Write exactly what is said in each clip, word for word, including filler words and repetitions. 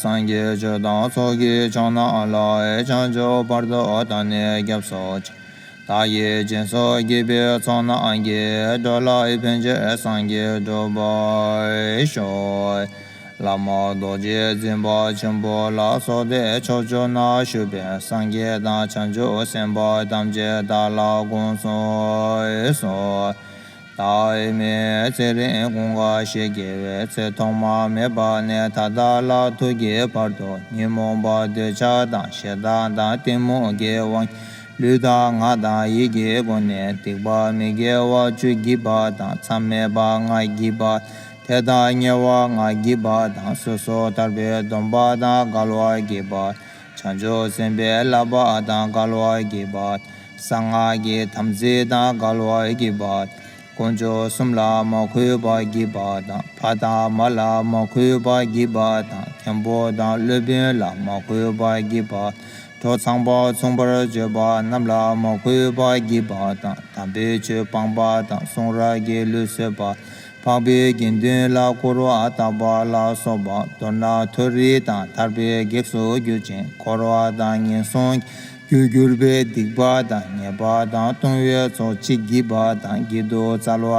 སངས་རྒྱས་ཆོས་དང་ཚོགས་ཀྱི་མཆོག་རྣམས་ལ། བྱང་ཆུབ་བར་དུ་བདག་ནི་སྐྱབས་སུ་མཆི། བདག་གིས་སྦྱིན་སོགས་བགྱིས་པའི་ཚོགས་རྣམས་ཀྱིས། འགྲོ་ལ་ཕན་ཕྱིར་སངས་རྒྱས་འགྲུབ་པར་ཤོག། བླ་མ་རྡོ་རྗེ་འཛིན་པ་ཆེན་པོ་ལ་སོགས་ཏེ། ཕྱོགས་བཅུ་ན་བཞུགས་པའི་སངས་རྒྱས་དང་། བྱང་ཆུབ་སེམས་དཔའ་ཐམས་ཅད་བདག་ལ་དགོངས་སུ་གསོལ། བདག་མི་ཚེ་རིང་ཀུན་དགའ་ཞིང་རྒྱས་པའི་ཚེ། ཐོག་མ་མེད་པ་ནས་ད་ལྟ་ལ་ཐུག་གི་བར་དུ། ཉོན་མོངས་པ་འདོད་ཆགས་དང་ཞེ་སྡང་དང་གཏི་མུག་གི་དབང་། ལུས་དང་ངག་དང་ཡིད་ཀྱི་སྒོ་ནས། སྡིག་པ་མི་དགེ་བ་བཅུ་བགྱིས་པ་དང་། མཚམས་མེད་པ་ལྔ་བགྱིས་པ། དེ་དག་ཉེ་བ་ལྔ་བགྱིས་པ་དང་། སོ་སོ་ཐར་པའི་སྡོམ་པ་དང་འགལ་བ་བགྱིས་པ། བྱང་ཆུབ་སེམས་དཔའི་བསླབ་པ་དང་འགལ་བ་བགྱིས་པ། གསང་སྔགས་ཀྱི་དམ་ཚིག་དང་འགལ་བ་བགྱིས་པ། དཀོན་མཆོག་གསུམ་ལ་མ་གུས་པ་བགྱིས་པ་དང་། ཕ་དང་མ་ལ་མ་གུས་པ་བགྱིས་པ་དང་། མཁན་པོ་དང་སློབ་དཔོན་ལ་མ་གུས་པ་བགྱིས་པ། གྲོགས་ཚངས་པ་མཚུངས་པར་སྤྱོད་པ་རྣམས་ལ་མ་གུས་པ་བགྱིས་པ་དང་། དམ་པའི་ཆོས་སྤངས་པ་དང་། གསུང་རབ་ཀྱི་ལུགས་བཟོད་པ། འཕགས་པའི་དགེ་འདུན་ལ་སྐུར་བ་བཏབ་པ་ལ་སོགས་པ། མདོར་ན་མཐོ་རིས་དང་ཐར་པའི་གེགས་སུ་གྱུར་ཅིང་། འཁོར་བ་དང་ངན་སོང་རྒྱུར་གྱུར་པའི་སྡིག་པ་དང་ཉེས་པ་དང་ལྟུང་བའི་ཚོགས་ཅི་བགྱིས་པ་དང་། བགྱིད་དུ་སྩལ་བ་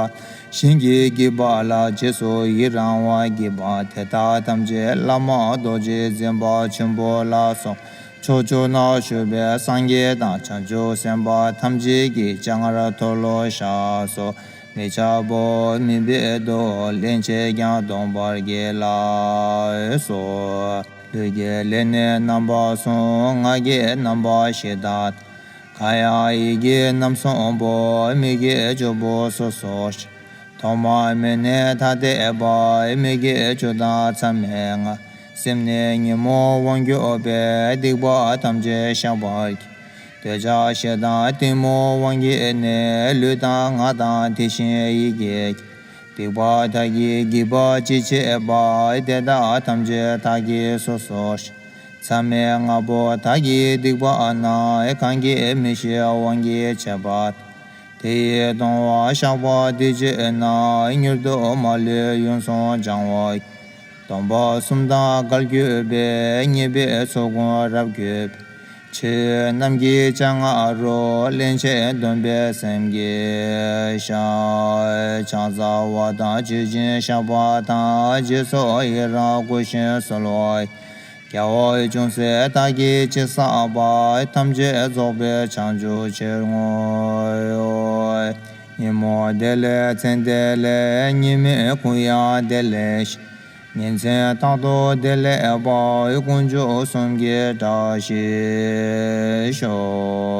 བཞིན་གྱིས་བགྱིས་པ་ལ་རྗེས་སུ་ཡི་རང་བ་བགྱིས་པ། དེ་དག་ཐམས་ཅད་བླ་མ་རྡོ་རྗེ་འཛིན་པ་ཆེན་པོ་ལ་སོགས། ཕྱོགས་བཅུ་ན་བཞུགས་པའི་སངས་རྒྱས་དང་། བྱང་ཆུབ་སེམས་དཔའ་ཐམས་ཅད་ཀྱི་སྤྱན་སྔར་མཐོལ་ལོ་བཤགས་སོ། མི་འཆབ་བོ་མིན་པས་དུ། སླན་ཆད་ཀྱང་སྡོམ་པར་བགྱིད་ལགས་སོ། ལུས་ཀྱི་ལས་ནི་རྣམ་པ་གསུམ། ངག་གི་རྣམ་པ་བཞི་དང་། གང་ཡང་ཡིད་ཀྱི་རྣམ་གསུམ་པོ། མི་དགེ་བཅུ་པོ་སོ་སོར་བཤགས། ཐོག་མ་མེད་ནས་ཐ་དད་པ། མི་དགེ་བཅུ་དང་མཚམས་མེད་ལྔ། སེམས་ནི་ཉོན་མོངས་དབང་གྱུར་པས། སྡིག་པ་ཐམས་ཅད་བཤགས་པར་བགྱི། འདོད་ཆགས་ཞེ་སྡང་གཏི་མུག་དབང་གིས་ནི། ལུས་དང་ངག་དང་དེ་བཞིན་ཡིད་ཀྱིས་བགྱི། སྡིག་པ་དག་གིས་བགྱིས་པ་ཅི་མཆིས་པ། དེ་དག་ཐམས་ཅད་བདག་གིས་སོ་སོར་བཤགས། མཚམས་མེད་ལྔ་པོ་དག་གི་སྡིག་པ་རྣམས། གང་གིས་མི་ཤེས་དབང་གིས་བྱས་པ་དང་། དེ་ཡིས་གཏོང་བ་བཤགས་པ་དེ་བྱས་ན། མྱུར་དུ་མ་ལུས་ཡུན་སོང་བྱང་བར། སྡོམ་པ་གསུམ་དང་འགལ་གྱུར་པའི། ཉེས་པའི་ཚོགས་ཀུན་རབ་གྱུར་པའི། ཆོས་རྣམས་ཀྱི་སྤྱན་སྔ་རུ། སླན་ཆད་སྡོམ་པའི་སེམས་ཀྱིས་བཤགས། ཕྱག་འཚལ་བ་དང་མཆོད་ཅིང་བཤགས་པ་དང་། རྗེས་སུ་ཡི་རང་བསྐུལ་ཞིང་གསོལ་བ། རྒྱལ་བ་ཅུང་ཟད་བདག་གིས་ཅི་བསགས་པ། ཐམས་ཅད་རྫོགས་པའི་བྱང་ཆུབ་ཕྱིར་བསྔོ། ཉོན་མོངས་བདེ་ལེགས་མཚན་བདེ་ལེགས། ཉེས་དམིགས་ཀུན་ཡང་བདེ་ལེགས་ཤིག། ཉིན་མཚན་རྟག་ཏུ་བདེ་ལེགས་པ། དཀོན་མཆོག་གསུམ་གྱི་བཀྲ་ཤིས་ཤོག།